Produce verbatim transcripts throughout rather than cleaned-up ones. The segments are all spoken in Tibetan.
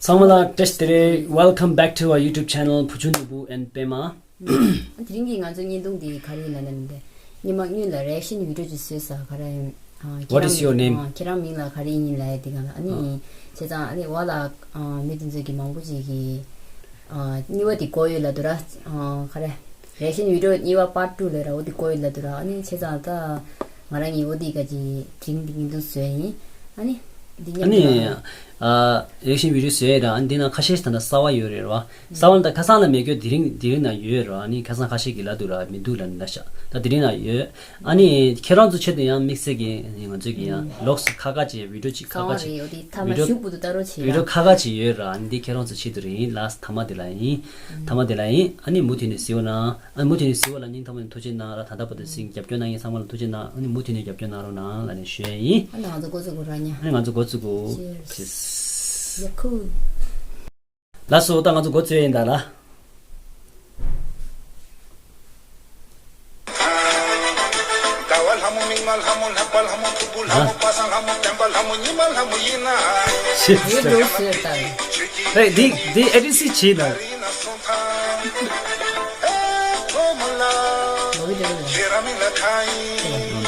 ཚང་མ་ལ་བཀྲ་ཤིས་བདེ་ལེགས། Welcome back to our YouTube channel བུ་ཆུང་ནོར་བུ་and པད་མ། དེ་རིང་གི་ང་ཚོ་བརྙན་ཐུང་འདི་ག་རེ་ཡིན་ལབ་ན་མི་འདི། ཉི་མ་སྔོན་ལ་རེ་ཤན་བི་ཌིའོ་ཅིག་བཟོས་ས་ག་རེ་ཡིན། ཨ། ཁྱེད་What is རང་your མིང་name? ཨ། ཁྱེད་རང་མིང་ལ་ག་རེ་ཡིན་ལབ་ཡ་དེ་ག་ལ་ཨ་ནི། ཨ། བྱས་ཙང་ཨ་ནི་བ་ལ། ཨ། མི་དེ་ཚོ་གི་མང་པོ་ཅིག་གི། ཨ། གཉིས་པ་དེ་གོ་ཡོད་ལབ་འདུག་ར། ཨ། ག་རེ། རེ་ཤན་བི་ཌིའོ་གཉིས་པ་པར་ཊུ་ལབ་ར། འོ་དེ་གོ་ཡོད་ལབ་འདུག་ར། ཨ་ནི་བྱས་ཙང་ད་ང་རང་གིས་འོ་དེ་ག་ཅིག་དེ་རིང་འདི་བརྙན་ཐུང་བཟོས་ཡིན། ཨ་ནི། འདི་ཨ་མཉམ་ནི། དུ། ཨ། རེ་ཤན་བི་ཌིའོ་བཟོས་ར། ཨ་ནི་འདི་ནང་ཁ་ཤས་ཤིག་ད་ལྟ་གསར་པ་ཡོད་རེད་ར། གསར་པ་ལ་ད་ཁ་སང་ལ་མེད་ཀྱོ། དེ་རིང་དེ་རིང་ན་ཡོད་ར། ཨ་ནི་ཁ་སང་ཁ་ཤས་ཀྱིས་ལབ་འདུག་ར། མི་འདུག་ལབ་ནི་ད་ཤག་ད་དེ་རིང་ན་ཡོད། ཨ་ནི་ཁྱེད་རང་ཚོ་ཆེད་དུ་ཡང་དམིགས་བསལ་གྱི་ང་ཚོས་ཀྱི་ཡང་ལོགས་སུ་ཁ་ཁ་ཅིག་བི་ཌིའོ་ཅིག་ཁ་ཁ་ཅིག་གསར་པ་རེད། འོ་དེ་ཐ་མ་བི་ཌིའོ་གཞུག་བུ་དུ་ལྟ་རོགས་བྱེད་བི་ཌིའོ་ལ། ཁ་ཁ་ཅིག་ཡོད་ར། ཨ་ནི་འདི་ཁྱེད་རང་ཚོ་ཆེད་དུ་རེད་ཡིན་ལགས། ཐ་མ་དེ་ལ་ཡིན། ཐ་མ་དེ་ལ་ཡིན། ཨ་ནི་མུ་མཐུད་ནས་གཟིགས་རོགས་གནང་། ཨ་ནི་མུ་མཐུད་ནས་གཟིགས་པ་ལ་སྙིང་ཐག་པ་ནས་ཐུགས་རྗེ་གནང་ར། ད་ལྟ་བར་དུ་གཟིགས་རྒྱབ་སྐྱོར་གནང་མཁན་ཚང་མ་ལ་ཐུགས་རྗེ་གནང་། ཨ་ནི་མུ་མཐུད་ནས་རྒྱབ་སྐྱོར་གནང་རོགས་གནང་ལབ་ནས་ཞུ་ཡ་ཡིན། ཨ་ནི་ང་ཚོ་འགོ་བཙུགས་དགོས་ར་ཉ། ཨ་ནི་ང་ཚོ་འགོ་བཙུགས་དགོས། Cheers. Cheers. Yeah, cool. ལགས་སོ། ད་ང་ཚོ་འགོ་བཙུགས་ཡིན་ད་ལ། ཨ། ཞེས་ཡོད་འགྲོ་ཟེར་ད། ཨེ། འདི་འདི་ཨེ་ཌི་སི་བྱས་ན། བོ་བི་ཌོལ་ལ།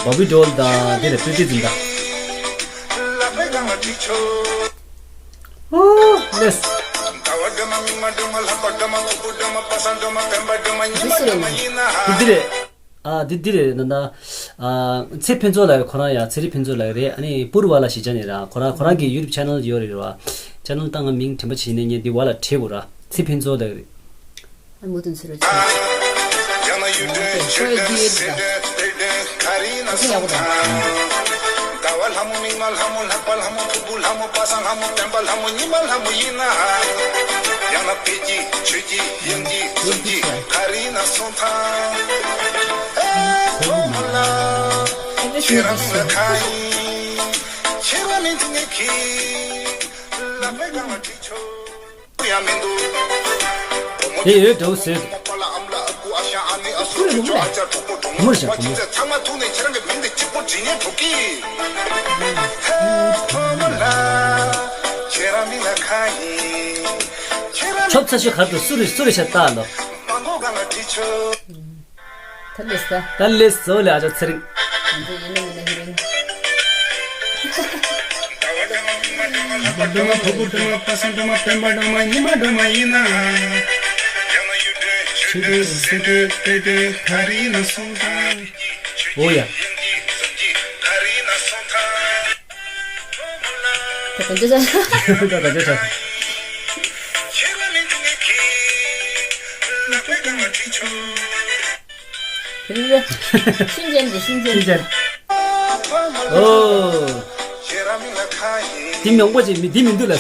བོ་བི་ཌོལ་དང་དེ་ལ་པྲི་ཊི་ཛིན་ཏ། ཨོ་ལེས། འདི་སུ་རེད་ན། འདི་འདི་རེད། ཨ། འདི་འདི་རེད་ན་ན། ཨ། ཚེ་ཕུན་ཚོགས་ལགས་ཁོ་རང་ཡ། ཚེ་རིང་ཕུན་ཚོགས་ལགས་རེད། ཨ་ནི་པུར་བ་ལ་ཞེས་བྱ་ནི་ར། ཁོ་རང་ཁོ་རང་གི་ཡུ་ཊུབ་ཆེ་ནལ་ཡོད་རེད་ར། ཆེ་ནལ་ད་ང་མིང་དྲན་པ་བྱས་ནས་ངས་འདི་བ་ལ་བྲིས་དགོས་ར། ཚེ་ཕུན་ཚོགས་ལགས་རེད། ཨ། མུ་མཐུད་ཚུར་རོལ་ཆེ། ཁོའི་འདི་ཡོད་ད། ཁོ་ཚོ་ཡག་པོ་འདུག། ཨེ་ཌི་སི་ཡོད་ད། དེ་ཡོད་འགྲོ་ཟེར། བུ་མོ་རེད། བུ་མོ་རེད་ཤག་བུ་མོ། ཆོབ་ཚ་ཤོས་གར་དུ་སུ་རེད་སུ་རེད་ཤག་ལྟ་ལོ། ད་ལེས་ད། ད་ལེས་བཟོ་ལེ་ཨ་ཅག་ཚེ་རིང་། ང་ཚོ་ཡིན་ན་མིན་ན་ཧི་རོ་ཡིན། ཨོ་ཡ། ད་ག་འདྲ་ཆགས། ད་ག་འདྲ་ཆགས། ཤུན་ཅན་འདི་ཤུན་ཅན། ཤུན་ཅན། ཨོ། འདི་མང་པོ་ཅིག་མི་འདི་མི་འདུག་ལ།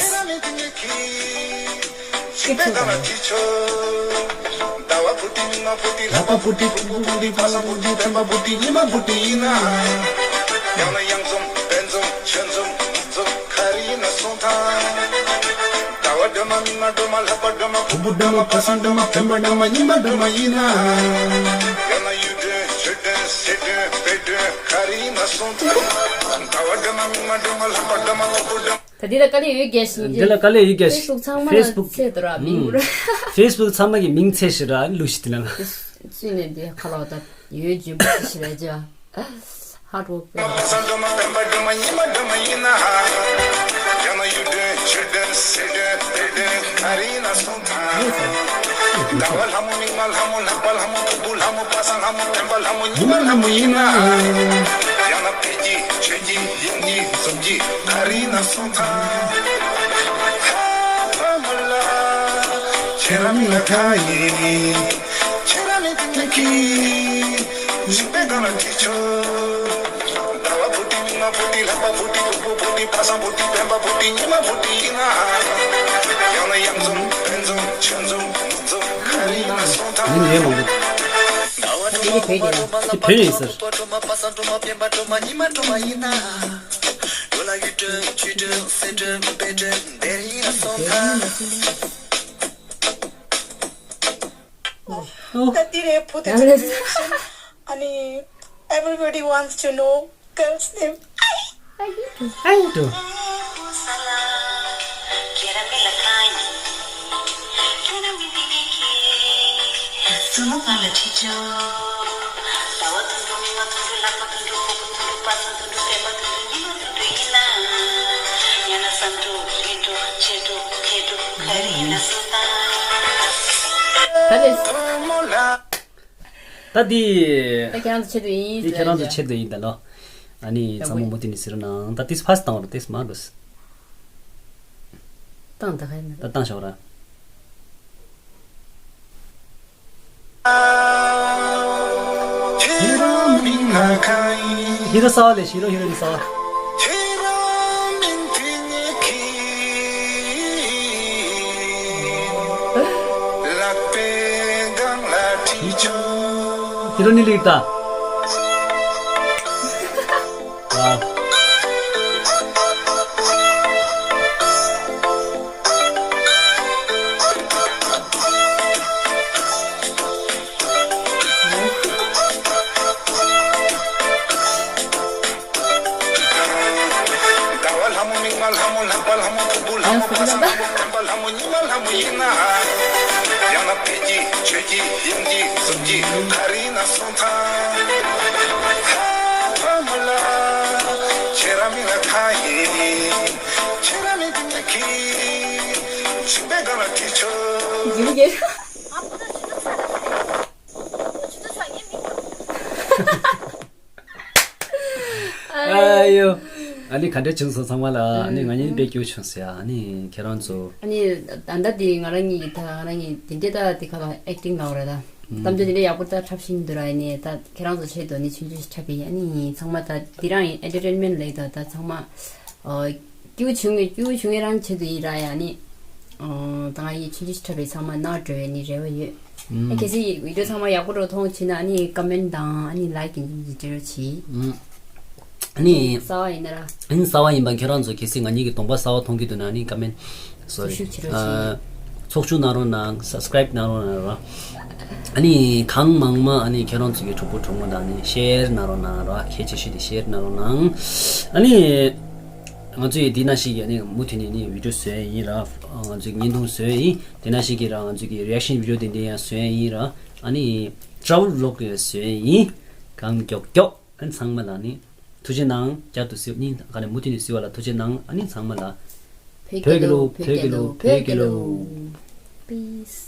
ལྷག་པ་བུ་ཏི། ཕ་ས་བུ་ཏི། བེམ་པ་བུ་ཏི། ཉི་མ་བུ་ཏི་ཡིན་ན། ཡང་ན་གཡང་འཛོམས་དཔལ་འཛོམས་ཆོས་འཛོམས་མི་འཛོམས་ག་རེ་ཡིན་ན་སོང་ཐང་། ཟླ་བ་སྒྲོལ་མ། མིག་དམར་སྒྲོལ་མ། ལྷག་པ་སྒྲོལ་མ། ཕུར་བུ་སྒྲོལ་མ། བ་སང་སྒྲོལ་མ། བེམ་པ་སྒྲོལ་མ། ཉི་མ་སྒྲོལ་མ་ཡིན་ན། ཡང་ན་གཡུ་སྒྲོན་ཆུ་སྒྲོན་སེར་སྒྲོན་བེ་སྒྲོན་ག་རེ་ཡིན་ན་སོང་ཐང་། ཟླ་བ་སྒྲོལ་མ། མིག་དམར་སྒྲོལ་མ། ལྷག་པ་སྒྲོལ་མ། ཕུར་བུ་སྒྲོལ་མ། ད་འདི་ལ་དཀའ་ལས་ཡོད་རྒྱ་ཞིག་འདི་ལ་དཀའ་ལས་ཡོད་རྒྱ་ཞིག་ཕེ་སི་བུག་ཚང་མ་ལ་ཕེ་སི་བུག་ཚད་དུ་ར་མིང་ར། ཕེ་སི་བུག་ཚང་མ་གི་མིང་ཚད་ཞིག་ར་ལུགས་ཤིག་དེ་ལ་ང་། སུས་ནས་འདི་ཁ་ལོ་ད་ཡོད་ཇུ་བ་ཞིག་ར་ཇ། ཧར་ཝོག་པེ། བ་སང་སྒྲོལ་མ། བེམ་པ་སྒྲོལ་མ། ཉི་མ་སྒྲོལ་མ་ཡིན་ན། ཡང་ན་གཡུ་སྒྲོན་ཆུ་སྒྲོན་སེར་སྒྲོན་བེ་སྒྲོན་ག་རེ་ཡིན་ན་སོང་ཐང་། ཟླ་བ་ལྷ་མོ། མིག་དམར་ལྷ་མོ། ལྷག་པ་ལྷ་མོ། ཕུར་བུ་ལྷ་མོ། བ་སང་ལྷ་མོ། བེམ་པ་ལྷ་མོ། ཉི་མ་ལྷ་མོ་ཡིན་ན། ཡང་ན་བདེ་སྐྱིད་ཆོས་སྐྱིད་གཡང་སྐྱིད་འཛོམས་སྐྱིད་ག་རེ་ཡིན་ན་སོང་ཐང་། ཧ་ཧ་མ་ལ། ཁྱེད་རང་མིང་ལ་ཁ་ཡིན། ཁྱེད་རང་མིང་དེ་ནས་ཁྱི། རིག་པའི་སྒང་ལ་ཁྱི་ཆོ། ཟླ་བ་བུ་ཏི། མིག་དམར་བུ་ཏི། ལྷག་པ་བུ་ཏི། ཕུར་བུ་བུ་ཏི། བ་སང་བུ་ཏི། བེམ་པ་བུ་ཏི། ཉི་མ་བུ་ཏི་ཡིན་ན། ཡང་ན་གཡང་འཛོམས་དཔལ་འཛོམས་ཆོས་འཛོམས་མི་འཛོམས་ག་རེ་ཡིན་ན་སོང་ཐང་། མིང་ཡོད་མང་པོ། ཟླ་བ་སྒྲོལ་མ། དེ་བོད་ཡིན་ཟེར། བ་སང་སྒྲོལ་མ། བེམ་པ་སྒྲོལ་མ། ཉི་མ་སྒྲོལ་མ་ཡིན་ན། ལོ་ལ་གཡུ་སྒྲོན་ཆུ་སྒྲོན་སེར་སྒྲོན་བེ་སྒྲོན་དེ་རིང་ལ་སོང་ཐང་། ད་འདི་རེད་བུ་དེ། ཨ་ནི། Everybody wants to know girl's name. ཨ་ཡུ་ཏུ། ཨ་ཡུ་ཏུ། བཙུན་མོ་གང་ལ་ཁྲིད་ཆོག་ཟླ་བ་དོན་གྲུབ་མིག་དམར་དོན་གྲུབ་ལྷག་པ་དོན་གྲུབ་ཕུར་བུ་དོན་གྲུབ་པ་སངས་དོན་གྲུབ་སྤེན་པ་དོན་གྲུབ་ཉི་མ་དོན་གྲུབ་ཡིན་ན། ཡང་ན་བསམ་གྲུབ་རིག་གྲུབ་ཆེ་གྲུབ་མཐའ་གྲུབ་ག་རེ་ཡིན་ན་གསུངས་དང་། ད་དེ། ད་འདི། ད་ཁྱེད་རང་ཚོ་ཆེད་དུ་ཡིན། འདི་ཁྱེད་རང་ཚོ་ཆེད་དུ་ཡིན་ད་ལོ། ཨ་ནི་ཚང་མ་མུ་མཐུད་ནས་གཟིགས་རོགས་གནང་། ད་ཏིས་ཕ་སི་བཏང་བ་རེད། ཏིས་མ་འགྲོ། བཏང་ད་ག་ཡིན་ན། ད་བཏང་ཤོག་ར། ཧི་རོ་གསར་བ་ལས། ཧི་རོ། ཧི་རོ་གསར་བ། ཧི་རོ་ནི་ལིག་ད། ཟླ་བ་ལྷ་མོ་མིག་དམར་ལྷ་མོ་ལྷག་པ་ལྷ་མོ་ཕུར་བུ་ལྷ་མོ་པ་སངས་ལྷ་མོ་སྤེན་པ་ལྷ་མོ་ཉི་མ་ལྷ་མོ་ཡིན་ན། ཡང་ན་བོད་ཀྱི་ཆོས་ཀྱི་དབྱིན་ཇི་གསུམ་གྱི་ག་རེ་ཡིན་ན་གསུང་ཐང་། ཧ་ཕ་མོ་ལ་ཁྱེད་རང་མིང་ལ་ཁ་ཡིན། ཁྱེད་རང་མིང་དེ་ངས་ཁྱི་ཆིན་པའི་སྒང་ལ་བྲིས་ཆོག་ཡིན་གྱི། ཨ་ཡོ། ཨ་ནི་ག་འདྲ་བྱུང་སོང་ཚང་མ་ལ། ཨ་ནི་ང་གཉིས་དཔེ་སྐྱིད་པོ་བྱུང་སོང་ཡ། ཨ་ནི་ཁྱེད་རང་ཚོ། ཨ་ནི་ད་ལྟ་དེ་ང་རང་གཉིས་ད་ང་རང་གཉིས་དེ་འདྲ་ད་དེ་ག་ལ་ཨེག་ཊིང་ལབ་རེད་ད། གཏམ་རྒྱུད་དེ་འདྲ་ཡག་པོ་ད་འཁྲབ་བཞིན་འདུག་ར། ཨ་ནི་ད་ཁྱེད་རང་ཚོ་ཆེད་དུ་ནི་ཆུང་ཆུང་ཞིག་འཁྲབ་པ་ཡིན། ཨ་ནི་ཚང་མ་ད་འདི་རང་ཡིན། ཨེན་ཊར་ཊེན་མེན་ཊི་ལབ་ད་ད་ཚང་མ། ཨོ། སྐྱིད་པོ་བྱུང་ངེས། སྐྱིད་པོ་བྱུང་ངེས་རང་ཆེད་དུ་ཡིན་ར་ཡ་ནི། ཨོ། ད་ང་ཡི་ཆུང་ཆུང་ཞིག་འཁྲབ་པའི་ཚང་མ་ནོར་འགྲོ་བའི་ནི་རེ་བ་ཡོད། ཨ་གལ་སྲིད་བི་ཌི་ཡོ་ཚང་མ་ཡག་པོ་འགྲོ་མཐོང་ཕྱིན་ན་ཨ་ནི་ཀོ་མེན་ཊི་དང་ཨ་ནི་ལའེག་གི་འཇིམ་གྱི་སྤྲད་རོགས་གྱིས། ཨ་ནི། གསར་བ་ཡིན་ན་ར། ཨ་ནི་གསར་བ་ཡིན་པ་ཁྱེད་རང་ཚོ་གལ་སྲིད་ང་གཉིས་ཀྱི་གདོང་པ་གསར་བ་མཐོང་གི་འདུག་ན་ཨ་ནི་ཀོ་མེན་ཊི། སོ་རི། ཚོགས་ཞུགས་བྱེད་རོགས་གྱིས། ཨ། ཚོགས་ཞུགས་གནང་རོགས་གནང་། སབ་སི་ཀ་རའིབ་གནང་རོགས་གནང་ར། ཨ་ནི་གང་མང་མང་ཨ་ནི་ཁྱེད་རང་ཚོ་གི་གྲོགས་པོ་གྲོགས་མོ་དང་ཨ་ནི་ཤེར་གནང་རོགས་གནང་ར། གལ་ཆེ་ཤོས་དེ་ཤེར་གནང་རོགས་གནང་། ཨ་ནི། ང་ཚོས་འདི་ན་ཞིག་གི་ནི་མུ་མཐུད་ནས་ནི་བི་ཌི་ཡོ་བཟོ་ཡ་ཡིན་ར། ང་ཚོས་བརྙན་ཐུང་བཟོ་ཡ་ཡིན། དེ་ན་ཞིག་གི་ར་ང་ཚོས་ཀྱི་རི་ཨེག་ཤན་བི་ཌི་ཡོ་དེ་འདྲ་ཡང་བཟོ་ཡ་ཡིན་ར། ཨ་ནི་ཊ་ར་ཝལ་བི་ལོག་ཡང་བཟོ་ཡ་ཡིན། གང་མགྱོགས་མགྱོགས། ཨ་ནི་ཚང་མ་ལ་ནི་ཐུགས་རྗེ་གནང་། བསྐྱར་དུ་གཟིགས་ནི་ག་ནས་མུ་མཐུད་ནས་གཟིགས་པ་ལ་ཐུགས་རྗེ་གནང་། ཨ་ནི་ཚང་མ་ལ་བོད་ཀྱི་ལོ། བོད་ཀྱི་ལོ། བོད་ཀྱི་ལོ། Peace།